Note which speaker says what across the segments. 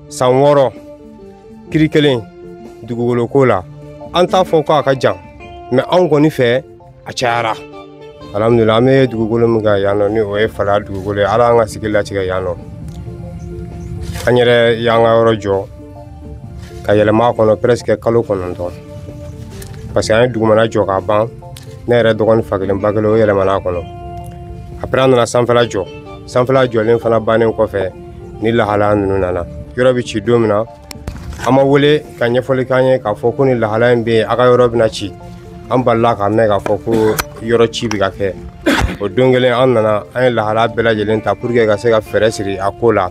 Speaker 1: San 6 kiri kelen dugukolo ko la, an t'a fɔ k'a ka jan, mais anw kɔni fɛ a cayara. Alhamdulillah, an bɛ dugukolo min kan yan nɔ, ni o ye Falaya dugukolo ye, Ala y'an ka sigi latigɛ yan nɔ. An yɛrɛ y'an ka yɔrɔ jɔ ka yɛlɛma a kɔnɔ presque kalo 9, parce que an ye dugumana jɔ k'a ban. Ne yɛrɛ dɔgɔnin fa kelen ba kelen o yɛlɛmana a kɔnɔ. Après an nana sanfɛla jɔ, sanfɛla jɔlen fana bannen kɔfɛ, ni lahalaya ninnu nana. Yɔrɔ bɛ ci don min na, an ma wele ka ɲɛfɔli k'an ye k'a fɔ ko ni lahalaya in bɛ yen, a ka yɔrɔ bɛna ci. An balila k'a mɛn k'a fɔ ko yɔrɔ ci bɛ ka kɛ. O don kelen an nana, an ye lahalaya bɛɛ lajɛlen ta pour que ka se ka fɛɛrɛ siri a ko la.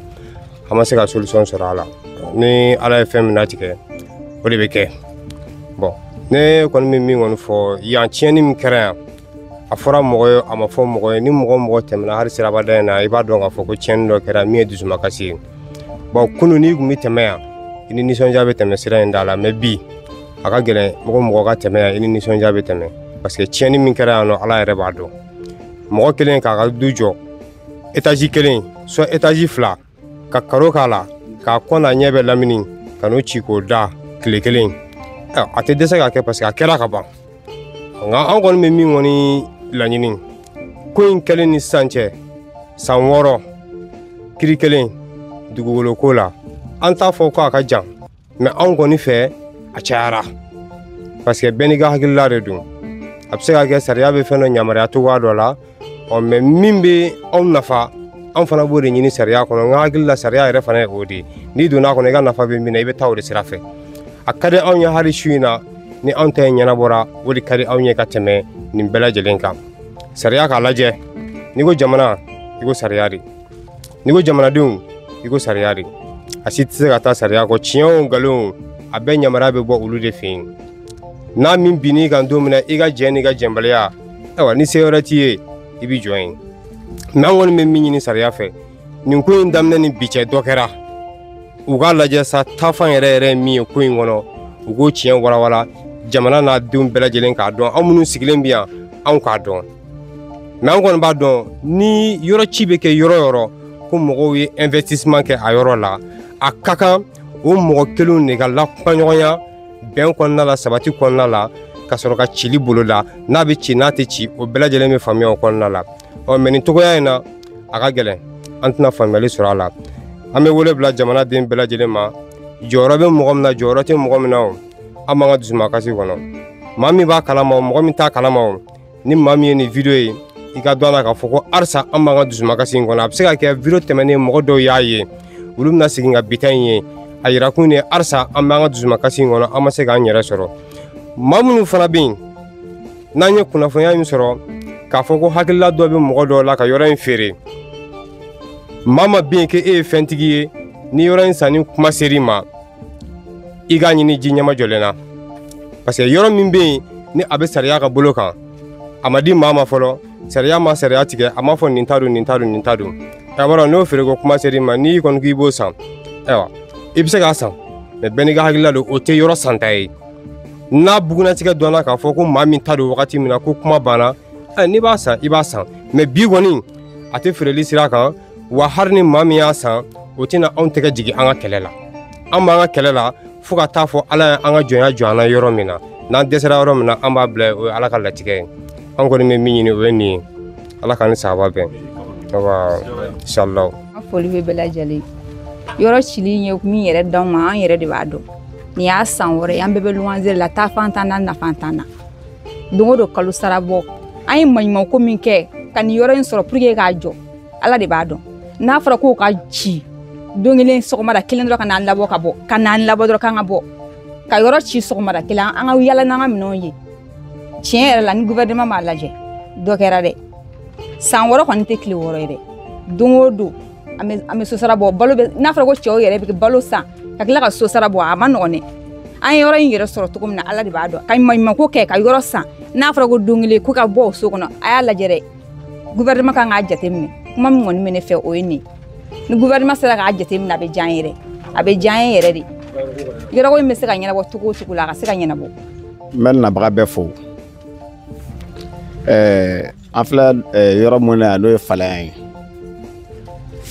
Speaker 1: An ma se ka solution sɔrɔ a la. Ni Ala ye fɛn min latigɛ, o de bɛ kɛ. Bon, ne kɔni bɛ min kɔni fɔ, yan tiɲɛni min kɛra yan, a fɔra mɔgɔ ye, a ma fɔ mɔgɔ ye, ni mɔgɔ mɔgɔ tɛmɛna hali sirabada in na, i b'a dɔn k'a fɔ ko tiɲɛni dɔ kɛra min ye dusumakasi ye. Bon, kunun n'i tun bɛ tɛmɛ yan, i ni nisɔndiya bɛ tɛmɛ sira in da la, mais bi a ka gɛlɛn mɔgɔ mɔgɔ ka tɛmɛ yan i ni nisɔndiya bɛ tɛmɛ, parce que tiɲɛni min kɛra yan nɔ, Ala yɛrɛ b'a dɔn. Mɔgɔ kelen k'a ka du jɔ étage kelen, soit étage 2, ka karo k'a la, k'a kɔ n'a ɲɛ bɛ lamini, ka n'o ci k'o da tile kelen, a tɛ dɛsɛ ka kɛ, parce que a kɛra ka ban. Nka an kɔni bɛ min kɔni laɲini, ko in kɛlen ni sisan cɛ, san 6 kiri kelen dugukolo ko la, an t'a fɔ k'a ka jan, mais anw kɔni fɛ a cayara, parce que bɛɛ n'i ka hakilila de don. A bɛ se ka kɛ sariya bɛ fɛn dɔ yamaruya cogoya dɔ la, ɔ mais min bɛ anw nafa, anw fana b'o de ɲini sariya kɔnɔ. N ka hakili la, sariya yɛrɛ fana ye o de ye. N'i donna a kɔnɔ, i ka nafa bɛ min na, i bɛ taa o de sira fɛ. A ka di anw ye hali su in na, ni anw ta in ɲɛnabɔra, o de ka di anw ye ka tɛmɛ nin bɛɛ lajɛlen kan. Sariya k'a lajɛ, n'i ko jamana, i ko sariya de, n'i ko jamanadenw, i ko sariya de. A si tɛ se ka taa sariya kɔ. Tiɲɛ o nkalon, a bɛɛ yamaruya bɛ bɔ olu de fɛ yen. N'a min binn'i kan don min na, i ka jɛn n'i ka jɛnbaliya, ayiwa, ni se wɛrɛ t'i ye, i b'i jɔ yen. Mais an kɔni bɛ min ɲini sariya fɛ, nin ko in daminɛ ni bi cɛ, dɔ kɛra. U k'a lajɛ sa, taafan yɛrɛ yɛrɛ ye min ye ko in kɔnɔ, u k'o tiɲɛ walawala jamana n'a denw bɛɛ lajɛlen k'a dɔn. Anw minnu sigilen bɛ yan, anw k'a dɔn. Mais an kɔni b'a dɔn, ni yɔrɔ ci bɛ kɛ yɔrɔ yɔrɔ, ko mɔgɔw ye investissement kɛ a yɔrɔ la, a ka kan o mɔgɔ kelenw de ka lakumaɲɔgɔnya bɛn kɔnɔna la, sabati kɔnɔna la, ka sɔrɔ ka cili boloda. N'a bɛ ci, n'a tɛ ci, o bɛɛ lajɛlen bɛ faamuya o kɔnɔna la. Ɔ mais nin cogoya in na, a ka gɛlɛn, an tɛna faamuyali sɔrɔ a la. An bɛ wele bila jamanaden bɛɛ lajɛlen ma. Jɔyɔrɔ bɛ mɔgɔ min na, jɔyɔrɔ tɛ mɔgɔ min na o, an b'an ka dusumakasi kɔnɔ. Maa min b'a kalama o, mɔgɔ min t'a kalama o, ni maa min ye nin vidéo ye, i ka dɔn a la k'a fɔ ko halisa an b'an ka dusumakasi in kɔnɔ. A bɛ se ka kɛ vidéo tɛmɛnen mɔgɔ dɔw y'a ye, olu bɛna segin ka bi ta in ye, a yira kun de halisa an b'an ka dusumakasi in kɔnɔ, an ma se k'an yɛrɛ sɔrɔ. Maa minnu fana bɛ yen, n'an ye kunnafoniya min sɔrɔ k'a fɔ ko hakilila dɔ bɛ mɔgɔ dɔw la ka yɔrɔ in feere, maa ma bɛ yen k'e ye fɛntigi ye, ni yɔrɔ in sanni kuma ser'i ma, i k'a ɲini ji ɲɛmajɔlen na, parce que yɔrɔ min bɛ yen ni a bɛ sariya ka bolo kan, a ma di maa ma fɔlɔ, sariya ma sariya tigɛ, a ma fɔ nin ta don, nin ta don, nin ta don. A b'a dɔn n'o feereko kuma ser'i ma, n'i kɔni k'i b'o san, ayiwa, i bɛ se k'a san, mais bɛɛ n'i ka hakilila don, o tɛ yɔrɔ santa ye. N'a bugunnatigɛ dɔnna k'a fɔ ko maa min ta don wagati min na, ko kuma banna, n'i b'a san, i b'a san. Mais bi kɔni a tɛ feereli sira kan, wa hali ni maa min y'a san, o tɛna anw tɛgɛ jigin an ka kɛlɛ la. An b'an ka kɛlɛ la fo ka taa fɔ Ala ye an ka jɔnya jɔ an na yɔrɔ min na. N'an dɛsɛra yɔrɔ min na, an b'a bila, o ye Ala ka latigɛ ye. An kɔni bɛ min ɲini, o ye nin ye. Ala k'an ni sahaba bɛn. Awa, inshallah.
Speaker 2: An foli bɛ bɛɛ lajɛlen. Yɔrɔ cili ye min yɛrɛ d'anw ma, an yɛrɛ de b'a dɔn. Nin y'a san 6 ye, an bɛɛ bɛ luwanze la, taafan t'an na, nafa t'an na. Don o don kalo sara bɔ. An ye maɲumanko min kɛ ka nin yɔrɔ in sɔrɔ pour que k'a jɔ, Ala de b'a dɔn. N'a fɔra k'o ka ci don kelen sɔgɔmada kelen dɔrɔn ka n'an labɔ ka bɔ, ka n'an labɔ dɔrɔn k'an ka bɔ, ka yɔrɔ ci sɔgɔmada kelen, an ka yala n'an ka minɛnw ye. Tiɲɛ yɛrɛ la, ni gouvernement m'a lajɛ, dɔ kɛra dɛ. San 6 kɔni tɛ tile 6 ye dɛ. Don o don an bɛ sosara bɔ, balo bɛ, n'a fɔra ko cɛw yɛrɛ bɛ balo san ka tila ka sosara bɔ, a ma nɔgɔn dɛ. An ye yɔrɔ in yɛrɛ sɔrɔ cogo min na, Ala de b'a dɔn. Ka maɲumanko kɛ ka yɔrɔ san, n'a fɔra ko don kelen ko ka bɔ o so kɔnɔ, a y'a lajɛ dɛ. Gouvernement kan k'a jateminɛ. Kuma min kɔni bɛ ne fɛ, o ye nin ye. Ni gouvernement sera k'a jateminɛ, a bɛ diya an ye dɛ. A bɛ diya an ye yɛrɛ de. Yɔrɔko in bɛ se ka ɲɛnabɔ cogo o cogo la, a ka se ka ɲɛnabɔ.
Speaker 3: N bɛ nabaga bɛɛ fo. An filɛ yɔrɔ mun na yan, n'o ye Falaya ye.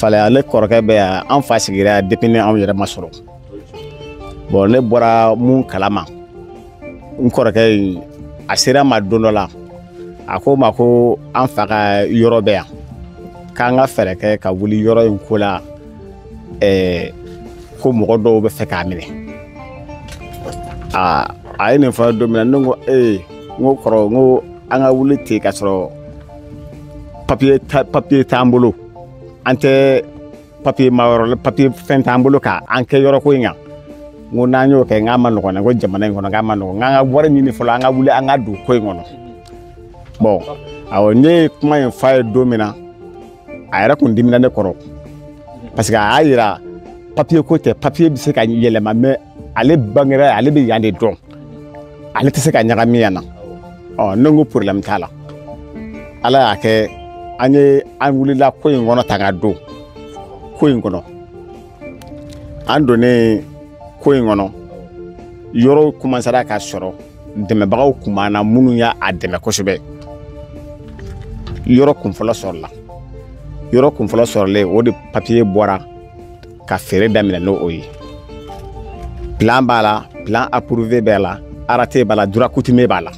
Speaker 3: Falaya ne kɔrɔkɛ bɛ yan, an fa sigira yan depuis ni anw yɛrɛ ma sɔrɔ. Bon, ne bɔra mun kalama, n kɔrɔkɛ in a sera n ma don dɔ la, a ko n ma ko an fa ka yɔrɔ bɛ yan, k'an ka fɛɛrɛ kɛ ka wuli yɔrɔ in ko la, ko mɔgɔ dɔw bɛ fɛ k'a minɛ. Aa, a ye nin fɔ don min na, ne ko ee, n ko kɔrɔ, n ko an ka wuli ten k'a sɔrɔ papiye t'an bolo, an tɛ papiye ma yɔrɔ, papiye fɛn t'an bolo k'an kɛ yɔrɔ ko in kan. N ko n'an y'o kɛ, n k'a ma nɔgɔn dɛ, ko jamana in kɔnɔ k'a ma nɔgɔn, k'an ka wari ɲini fɔlɔ, an ka wuli an ka don ko in kɔnɔ. Bon, awɔ, ne ye kuma in f'a ye don min na, a yɛrɛ kun dimina ne kɔrɔ, parce que a y'a yira papiye ko tɛ, papiye bɛ se ka yɛlɛma, mais ale bangera, ale bɛ yan de dɔn, ale tɛ se ka ɲagami yan na. Ɔ, ne ko problème t'a la. Ala y'a kɛ an ye, an wulila ko in kɔnɔ ta ka don ko in kɔnɔ. An donnen ko in kɔnɔ, yɔrɔw commencera ka sɔrɔ, dɛmɛbagaw kun b'an na minnu y'a dɛmɛ kosɛbɛ. Yɔrɔ kunfɔlɔ sɔrɔla, yɔrɔ kunfɔlɔ sɔrɔlen, o de papiye bɔra ka feere daminɛ n'o ye. Plan b'a la, plan approuvé b'a la, arrêté b'a la, droit coutumier b'a la.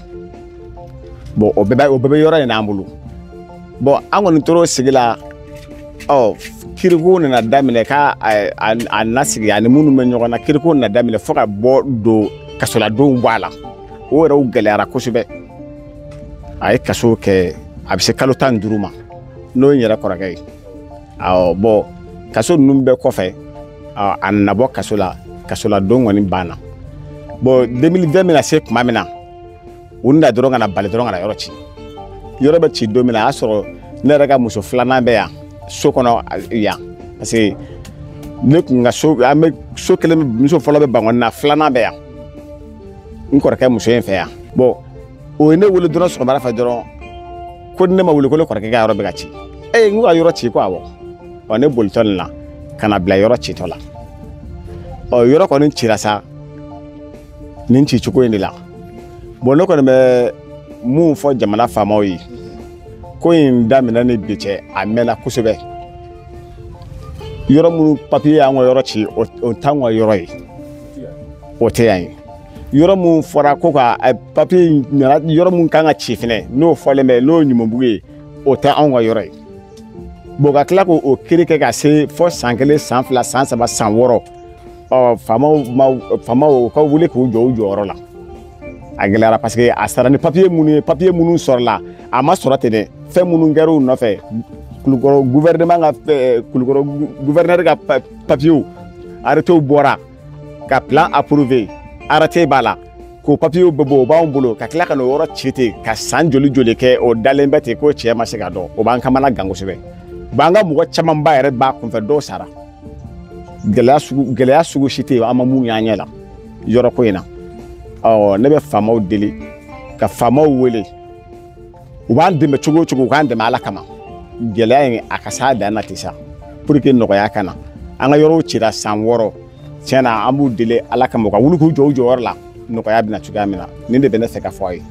Speaker 3: Bon, o bɛɛ bɛ yɔrɔ in n'an bolo. Bon, an kɔni tor'o sigi la. Ɔ, kiriko nana daminɛ k'a a nasigi ani minnu bɛ ɲɔgɔn na, kiriko nana daminɛ fo ka bɔ don kasoladenw bɔ a la. O yɛrɛ gɛlɛyara kosɛbɛ. A ye kaso kɛ, a bɛ se kalo 15 ma, n'o ye n yɛrɛ kɔrɔkɛ ye. Awɔ, bon, kaso ninnu bɛɛ kɔfɛ, a nana bɔ kaso la, kasoladon kɔni banna. Bon, 2020 bɛna se tuma min na, u nana dɔrɔn ka na bali dɔrɔn ka na yɔrɔ ci. Yɔrɔ bɛ ci don min na, a y'a sɔrɔ ne yɛrɛ ka muso filanan bɛ yan so kɔnɔ yan, parce que ne kun ka so, an bɛ so kelen, muso fɔlɔ bɛ Bankɔni na, filanan bɛ yan n kɔrɔkɛ muso in fɛ yan. Bon, o ye ne wele dɔrɔn sɔgɔmada fɛ dɔrɔn, ko ni ne ma wuli ko ne kɔrɔkɛ ka yɔrɔ bɛ ka ci. Ee, n ko ka yɔrɔ ci? Ko awɔ. Ɔ, ne bolitɔ nin na ka na bila yɔrɔ citɔ la. Ɔ, yɔrɔ kɔni cira sa nin ci cogo in de la. Bon, ne kɔni bɛ mun fɔ jamana faamaw ye, ko in daminɛ ni bi cɛ, a mɛnna kosɛbɛ. Yɔrɔ minnu papiye y'an ka yɔrɔ ci, o t'an ka yɔrɔ ye, o tɛ yan ye. Yɔrɔ mun fɔra ko ka papiye nana, yɔrɔ mun kan ka ci fɛnɛ, n'o fɔlen bɛ, n'o ye Ɲumanbugu ye, o tɛ anw ka yɔrɔ ye. Bon, ka tila k'o kiiri kɛ ka se fo san 1, san 2, san 3, san 6, ɔ, faamaw ka wuli k'u jɔ u jɔyɔrɔ la. A gɛlɛyara, parce que a sara ni papiye minnu ye, papiye minnu sɔrɔla, a ma sɔrɔ ten dɛ, fɛn minnu kɛra u nɔfɛ, Kulukɔrɔ gouvernement ka, Kulukɔrɔ gouverneur ka papiyew, arrêtéw bɔra ka plan approuvé, arrêté b'a la, k'o papiyew bɛɛ bɔ, o b'anw bolo, ka tila ka n'o yɔrɔ ci ten, ka san joli joli kɛ, o dalen bɛ ten ko cɛ ma se ka dɔn. O b'an kamana gan kosɛbɛ. Bon, an ka mɔgɔ camanba yɛrɛ b'a kunfɛ, dɔw sara. Gɛlɛya sugu si tɛ yen an ma mun y'an ɲɛ la yɔrɔ ko in na. Ɔ, ne bɛ faamaw deli, ka faamaw wele, u b'an dɛmɛ cogo o cogo, u k'an dɛmɛ Ala kama. Gɛlɛya in a ka s'a dan na ten sa, pour que nɔgɔya ka na. An ka yɔrɔw cira san 6, tiɲɛ na, an b'u deli Ala kama, u ka wuli k'u jɔ u jɔyɔrɔ la, nɔgɔya bɛna cogoya min na. Nin de bɛ ne fɛ ka fɔ aw ye.